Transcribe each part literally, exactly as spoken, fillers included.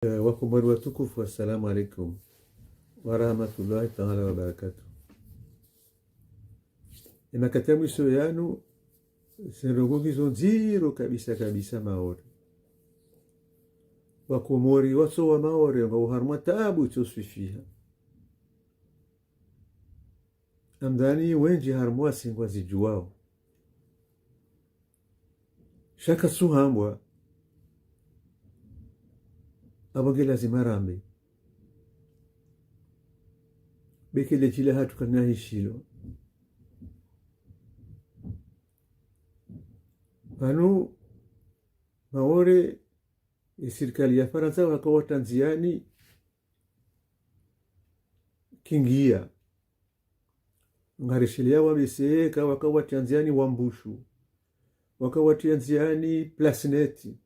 Eh, Wakomori watukufu, assalamu alaikum warahmatullahi taala wabarakatuh. Emakati ya mwiso yanu, ze ndrongoo ngizo ndziro kabisa kabisa Maore. Wakomori watsowa Maore ngwao harumwa taabu itso swifiha. Amdhani wendji harumwa wasi ngwazidjuwao. Sha katsuhambwa, apvo nge lazima rambe. Be ke le dji lahatru kalina hishilwa. Pvanu Maore, ye sirikali ya Farantsa waka watia ndziani Kingia. Ngarishelea wa B C E ka waka watia ndziani Wambushu. Waka watia ndziani Place Nette.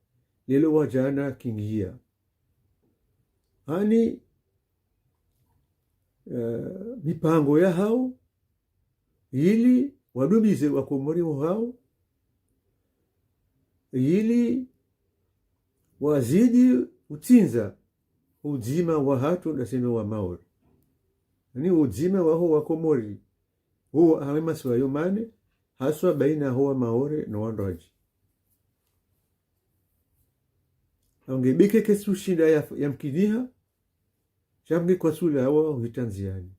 Leo wadja na Kingia. Ani, eh, mipango yahao, ili wadumize Wakomori wahao, ili wazidi utsindza udzima wahatru ndasi no Wamaore. Ni udzima waho Wakomori. Huo hawe masiwa yo mane, haswa baina ho Wamaore no wandru wadji. Apvo nge be ke ketsushinda ya, yamkiniha, sha apvo nge kwatsulawa uhitia ndziani.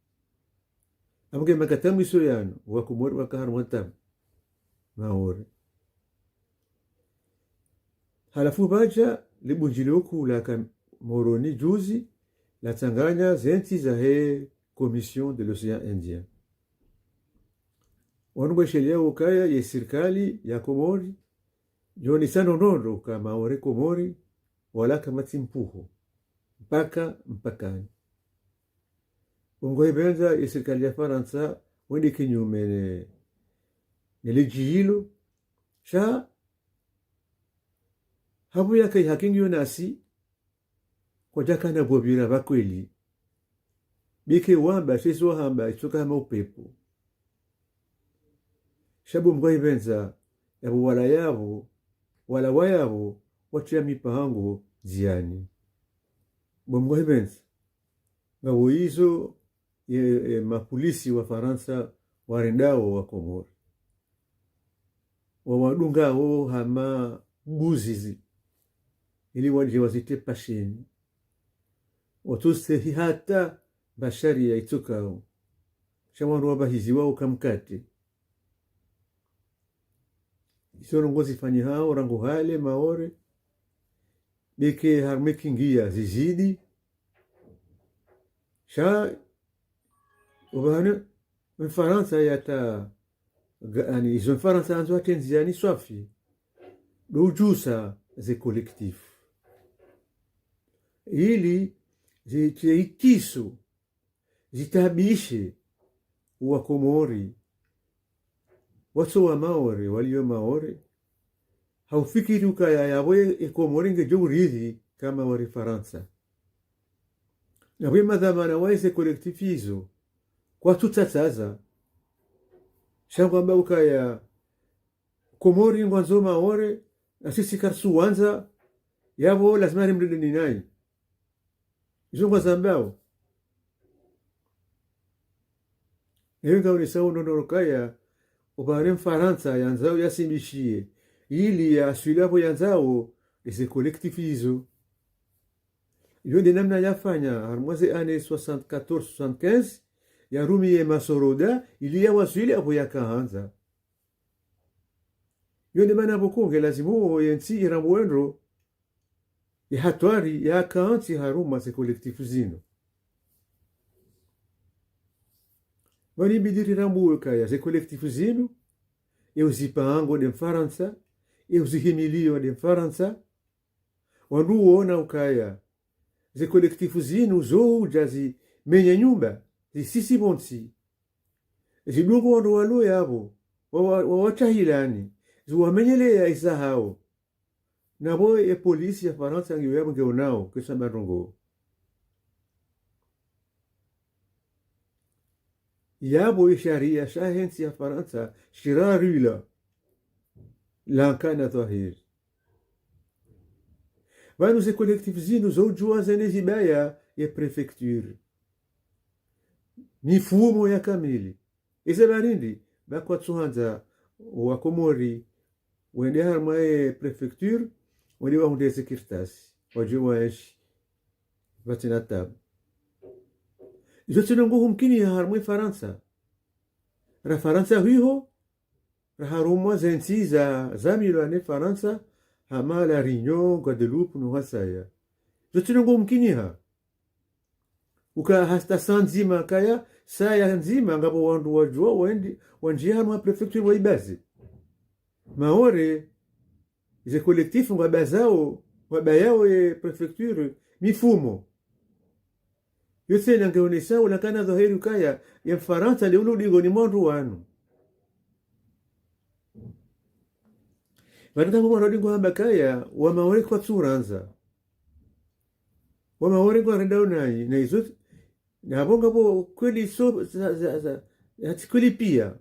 Apvo nge makati ya mwiso yanu, Wakomori waka harumwa taabu. Maore. Halafu pvadja, le bundji le ukuu laka Moroni juzi, latsanganya ze ntsi zahe Commission de l'Océan Indien. Wanu ngweshelea ukaya ye sirikali ya Komori, yonesa ndrongoo uka Maore Komori, wala kamatsi mpuho. Mpaka, mpakani. Ngwahipvendza ye sirikali ya Farantsa wende kinyume ne, ne le dji lilo. Sha, hapvo yaka ihaki ngiyo nasi, kwadjakana pvo pvira pva kweli. Be ke wamba, she izo wahamba, itsoka hama upepvo. Sha bo Mngu ahipvendza, yapvo wala yapvo, wala wayapvo, watria mipango ndziani. Bo Mngu ahipvendza, ngapvo izo ye, ye mapolisi wa Farantsa warendao Wakomori. Wawadungao hama mbuzi zi, ili wadje wazitie pasheni. Watsustehi hata mba sharia itsokao. Sha wandru wapvahiziwa uka mkate. Izo ndrongoo zifanyihao rangu hale Maore, be ke harumwa Kingia zizidi. Sha, opvahanu, Mfarantsa yata, ga-, ani, izo Mfarantsa yandzo yatie ndziani swafi, ndo udjusa ze collectif. Ili zitie ikiso, zitaabishe Wakomori, watso wa Maore, walio Maore, ha ufikiri ukaya yapvo ye, ye Komori ngedjo uridhi kama wari Farantsa. Na pvo ye madhwamana wa eze collectif izo, kwatsu tsatsaza. Sha ngwamba ukaya Komori ngwandzo Maore, na sisi kartsu wandza, yapvo lazima rimlinde ni nayi. Izo ngwazambao. Ewe ngaonesa unono ukaya, opvahanu Mfarantsa yandzao yasimbishiye, ili yaswili yapvo yandzao, eze collectif izo. Iyo nde namna yafanya, harumwa ze années soixante-quatorze, soixante-quinze, yarumiye masoroda, ili yawaswili yapvo yakahandza. Iyo nde mana pvoko nge lazimu ye ntsi irambuwe ndro, ye hatwari yakantsi harumwa ze collectif zinu. Pvanu ibidi rirambuwe ukaya ze collectif zinu, ye uzipango nde Mfarantsa, ye uzihimilio nde Mfarantsa, wandru wona ukaya ze collectif zinu zo udja zimenye nyumba, zisisi pvontsi. Zidungu wandru walo yapvo, wa, wa, wa, watsahilani, ziwamenyeleya izahao. Na pvo ye polisi ya Farantsa ngiyo yapvo ngeonao, kesa mba ndrongoo. Yapvo ye sharia shahe ntsi ya Farantsa, shirarila, lankana dhwahiri. Pvanu ze collectif zinu zo udjuwa zene zibaya ye préfecture. Mifumo ya kamili. Eze barindi, ba kwatsuhandza wa Komori, wende harumwa ye préfecture, wende wahundre ze kartasi, wadje waenshi, pvatsina tabu. Izo tsi ndrongoo humkiniha harumwa Farantsa. Ra Farantsa hwiho, ra harumwa ze ntsi za, zamilwa ne Farantsa, hama La Réunion, Guadeloupe, no hasaya. Izo tsi ndrongoo humkiniha. Uka hasta saa ndzima kaya, saya ndzima ngapvo wandru wadjuwa wende, wandjiya harumwa préfecture waibaze. Maore, ze collectif ngwabazao, ngwabayao ye préfecture, mifumo. Yo tsena ngeonesao lakana dhwahiri ukaya, ye Mfarantsa nde ulo udingoni mwa wandru wanu. Pvanu ngapvo wandru wadingo hamba kaya, wa Maore kwatsurandza. Wa Maore ngwarendao nayi, na izo, na pvo ngapvo kweli so, za, za, za, hatsi kweli pia.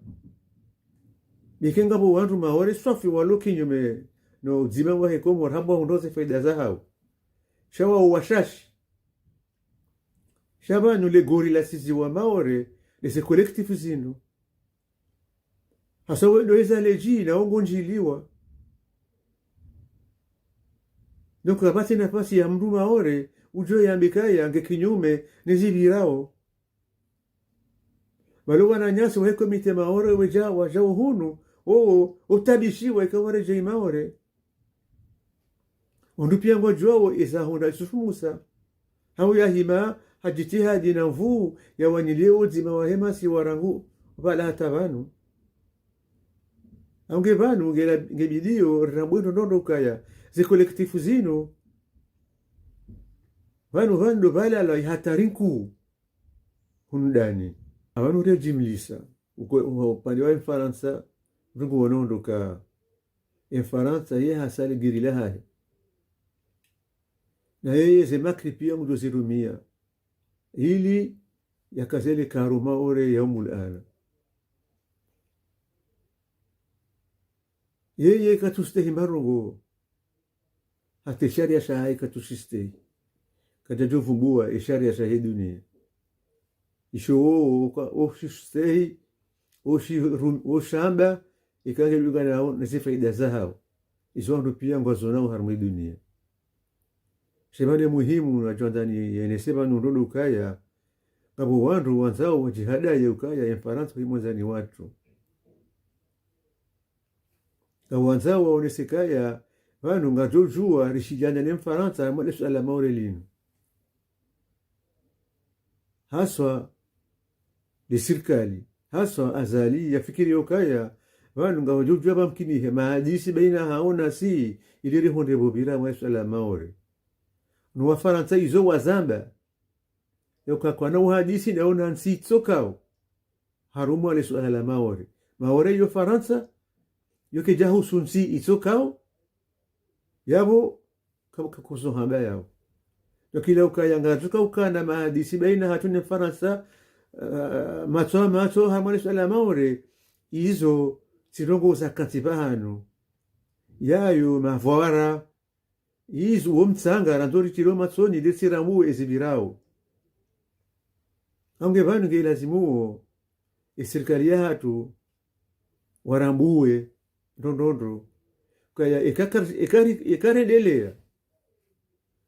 Bike ngapvo wandru Maore swafi walo kinyume no udzima wahe Komori hamba wahundro ze faida zahao. Sha wao washashi. Sha pvanu le gorila sizi wa Maore, ne ze collectif zinu. Hasa wendo eza ledji na ongo ndjiliwa. Donc, kapvatsi nafasi ya mndru Maore, udjo yambe kaya nge kinyume ne zipvirao. Pvalo wananyasi wahe comité Maore wedja, wadja uhunu, o, o, utabishiwa ika waredjei Maore. Wandru pia ngwadjuwao eza hundra Issoufou Moussa. Hau yahima ha djitihadi na nvuu ya wanyilie udzima wahe masiwa rangu pvala hata pvanu. Hau nge pvanu nge la, nge bidiyo rinambwe ndrongoo ukaya ze collectif zinu. Pvanu pvandru pvalala ye hatwari nkuu hunu ndani. Apvanu redjimlisa. Uko, uko upande wa Mfarantsa, mndru nguono ndo ka Mfarantsa ye hasa le gorila hahe. Na yeye ze makri pia ngudjo zirumia. Ili yakaze le karuma ore ya umul ana. Yeye katsustehi marongo. Hata ye sharia shahahe katsushistehi. Kadjadjo vumbua ye sharia shahe dunia. Isho wo, wo, wo, wo shistehi, wo shi rum-, wo shamba, ika nge lugana nao, ne ze faida zahao. Izo wandru pia ngwazonao harumwa ye dunia. Sha pvanu muhimu nadjo handza niyenese pvanu ndrongoo ukaya, ngapvo wandru wandzao wadjihadaye ukaya ye Mfarantsa hwi mwandzani watru. Ngwandzao waonese kaya, pvanu ngadjo djuwa rishiliane ne Mfarantsa mwa le suala Maore linu. Haswa le sirikali, haswa Azali yafikiri ukaya, pvanu ngadjo djuwa pvamkinihe mahadisi baina hao nasi, ili rihundre pvo pvira mwa le suala Maore. No Wafarantsa izo wazamba, yo ka kwana uhadisi na ona ntsi itsokao harumwa le suala la Maore. Maore yo Farantsa, yo kedja husu ntsi itsokao, yapvo ka, kakuzo hamba yapvo. Yo kila ukaya ngadjo ka ukana mahadisi baina hatru ne Farantsa, ah, matso ha matso harumwa le suala la Maore, izo tsi ndrongoo za kantsi pvahanu. Yayo mavwara, izo wo mtsanga randzo ritrilwe matsoni, ndetsi rambuwe ezi pvirao. Hau nge pvanu nge lazimu wo, ye sirikali yahatru, warambuwe, ndrongoo. Kaya eka kar-, eka ri-, eka rendelea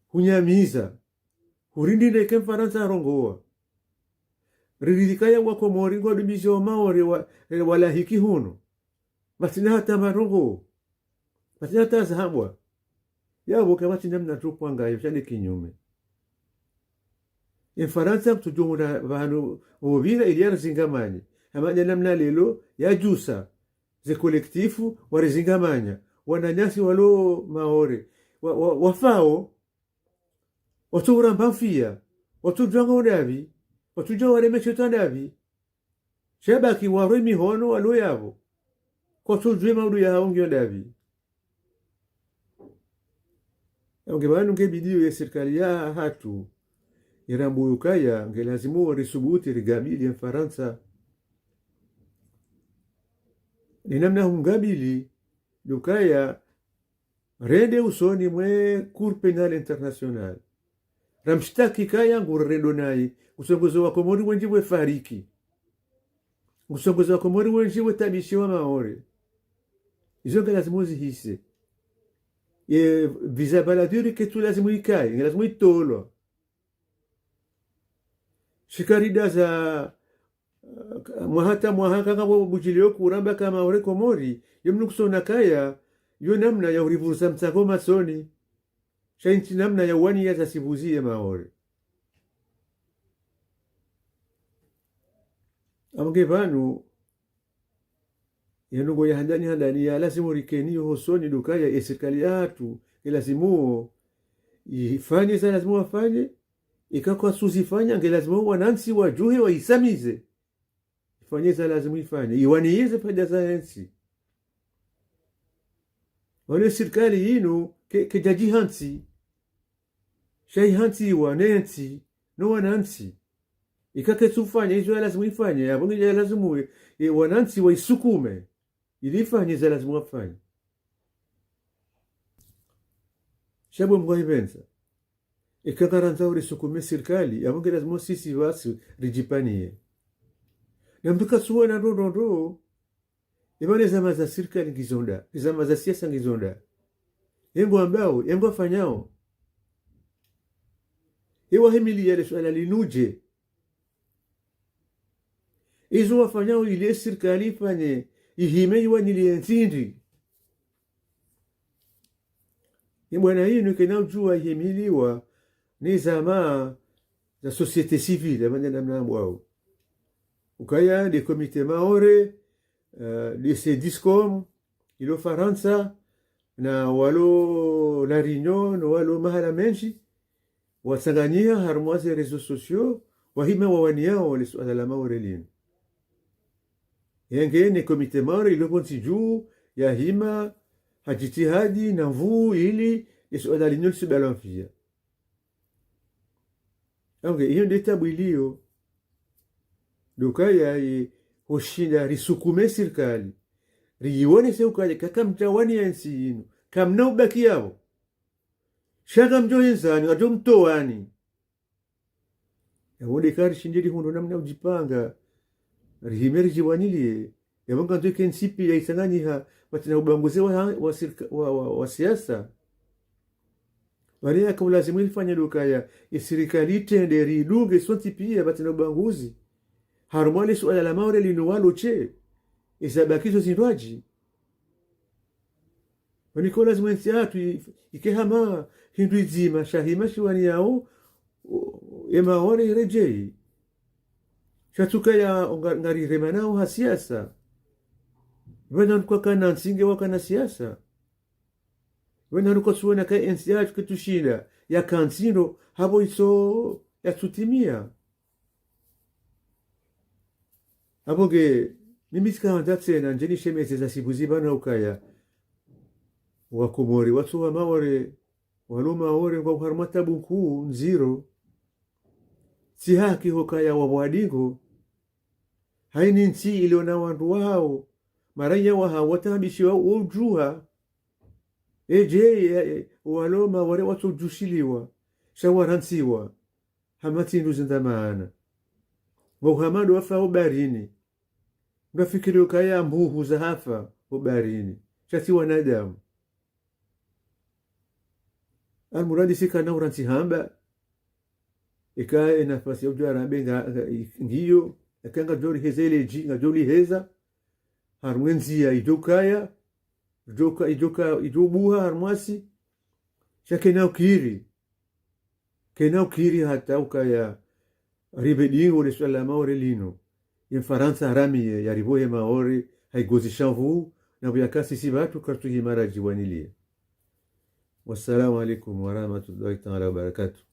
hunyamiza, hurindi ndeke Mfarantsa harongoa. Riridhikaya Wakomori ngwadumizao Maore wa, walahiki hunu. Pvatsina hata marongo. Pvatsina hata zahambwa. Yapvo kapvatsi namna tupvanga yo sha nde kinyume. Ye Mfarantsa kutsudjo hundra pvanu pvo pvira ili yarizingamanye. Hama nde namna leo yadjusa ze collectif warizingamanya. Wananyasi walo Maore. Wa, wa, wafao. Watsu uramba mfiya. Watsu djuwa ngwao ndapvi. Watsu djuwa wareme shetwani ndapvi. Sha baki warwe mihono walo yapvo. Kwatsudjuwa maudu yahao ngiyo ndapvi. Hau nge pvanu nge bidiyo ye sirikali yahatru, irambuwe ukaya, nge lazimu risubuti rigabili ye Mfarantsa. Ne namna humgabili, ndo ukaya, Rende usoni mwe Cour Pénale Internationale. Ramshtaki kaya ngurendo nayi. Ngusongozo wa Komori wendji wefariki. Ngusongozo wa Komori wendji wetabishiwa Maore. Izo nge lazimu zihise. Ye visa baladure ketsu lazimu ikaye, nge lazimu itolwa. Shikaridaza, eh, mwaha ta mwaha kanga bo bujilio kuramba ka Maore Komori, yo mnukusona kaya, yo namna ya urivurusa mtsako masoni. Sha intsi namna ya waniya za sibuzi ye Maore. Amge pvanu, ye ndrongoo ya handani handani ya lazimu rikeni yo hosoni ndo ukaya ye sirikali yahatru, ye lazimu ifanye za lazimu wafanye, ika kwatsu zifanya, nge lazimu wanantsi wajuhe waisamize. Ifanye za lazimu ifanye, iwaniye ze faida za yentsi. Wale sirikali yinu ke, kejaji hantsi. Sha ihantsiwa ne ntsi, no wanantsi. Ika ketsu fanya izo ya lazimu ifanye, yapvo nge ya lazimu ye, ye wanantsi waisukume. Ili ifanye za lazimu wafanye. Sha bo Mngu ahipvendza. Ika ngarandza urisukume sirikali, yapvo nge lazimu sisi wasi rijipvaniye. Na mndru katsuwona ndro ndro ndro, ipvane zama za sirikali ngizo nda, zama za siasa ngizo nda. Ye ngwambao, ye ngwafanyao. Ye wahimiliya le suala linu dje. Izo wafanyao ile sirikali ifanye, ihime iwaniliye ntsi ndri. Ye bwana yinu kena ujua ihimiliwa ni zama za société civile, ya manya namna ambwao. Ukaya nde Comité Maore, eh, nde Cediscom, ilo Farantsa, na walo La Réunion, na walo mahala mendji, watsanganyiha harumwa ze réseaux sociaux, wahima wawaniyao le suala la Maore linu. Yenge ne Comité Maore ilo pvontsi juu, yahima, ha jitihadi, na nvuu ili, le suala linu lisibalanfiya. Ange, iyo nde tabu iliyo. Ndo ukaya ye, hoshinda risukume sirikali. Riyiwonese ukaya, ka kamtsu waniya ntsi yinu. Kamna ubaki yapvo. Sha ngamdjo hendzani, ngamdjo mtowani. Yapvo nde ka rishinde rihundru namna ujipanga. Rihime rijiwaniliye. Yapvo ngandzo ike ntsi piya itsanganyiha, pvatsina ubaguzi wa, wa sirika-, wa, wa, wa siasa. Pvale yaka ulazimu ilifanye ndo ukaya, ye sirikali itrende ridunge sontsi piya pvatsina ubaguzi. Harumwa le suala la Maore linu walo she, izabakizo zindrwadji. Pvanu ko lazimu entsi yahatru i-, ike hama hindru idzima, shahima shiwaniyao, o, ye Maore iredjeyi. Sha tsi ukaya nga-, ngariremanao ha siasa. Pvanu kwakana ntsi nge wakana siasa. Pvanu kwatsuwona ka entsi yahatru ketsushinda, yaka ntsi ndro, hapvo itso yatsutimiya. Apvo nge, mimi tsika handza tsena, ndje nishemeze za sibuzi pvanu ukaya. Wakomori, watsu wa Maore, walo Maore, ngwao harumwa tabu nkuu, ndziro. Tsi haki hukaya wapvwadingo. Hayini ntsi iliona wandru wahao, maraiya wahao, watabishiwa wo ujuha. Edje, e, e, walo Maore watsojushiliwa, sha warantsiwa, hama tsi ndru zindamana. Ngo hama ndo wafa ho baharini. Ngafikiri ukaya mbuhu zahafa ho baharini. Sha tsi wanadamu. Almuradi sika na urantsi hamba. Ika ye nafasi ya ujo arambe nga, nga, ngiyo, ika ngadjo liheza le dji, ngadjo liheza. Harumwa endziya idjo kaya, idjo ka-, idjo ka-, idjo buha harumwasi. Sha kena ukiri. Kena ukiri hata ukaya ripve dingo le suala la Maore linu. Ye Mfarantsa haramiye, yaripvohe Maore, ha igozi sha nvuu, na pvo yaka sisi pvatsu kartsuhima rajiwaniliye. Wassalamu alaikum warahmatullahi taala wabarakatuh.